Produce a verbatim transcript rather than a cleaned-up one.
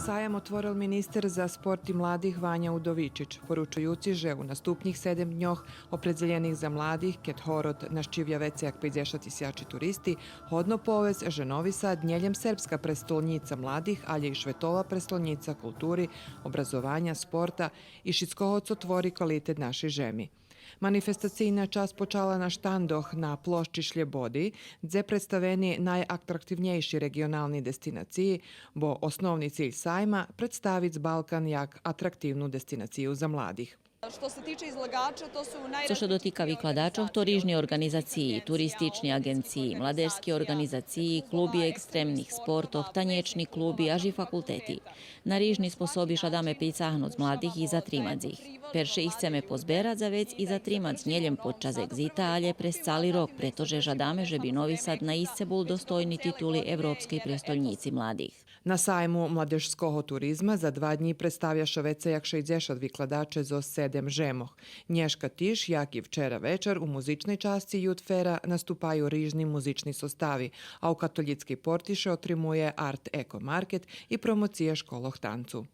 Саям отворел министер за спорт и младих Ваня Удовичич, поручуюци же у наступнїх седем дньох опредзелєних за младих, кед город нащивя вецей як пейдзешат тисячи туристи, годно повесц же Нови Сад нє лєм сербска престолнїца младих, алє и шветова престолнїца култури, образованя, спорта и шицкого цо твори квалитет нашей жеми. Манифестацийна часц почала на штандох на площи Шлєбоди, дзе представени найатрактивнєйши реґионални дестинациї, бо основни циль Сайма представиц Балкан як атрактивну дестинацию за младих. Цо ше дотика викладачох, то рижни орґанизациї, туристични аґенциї, младежски орґанизациї, клуби екстремних спортох, танєчни клуби, аж и факултети. На рижни способи жадаме прицагнуц младих и затримац их. Перше их сцеме позберац, а вец и затримац нє лєм подчас Еґзита, алє през цали рок, прето же жадаме же би Нови Сад наисце бул достойни титули Европскей престолнїци младих. На Сайму младежского туризма за два днї представя ше вецей як шейдзешат викладаче зоз седем жемох. Нєшка тиж, як и вчера вечар, у музичней часци Юдфера наступаю рижни музични состави, а у католїцкей порти ше отримує Арт Еко Маркет и промоция школох танцу.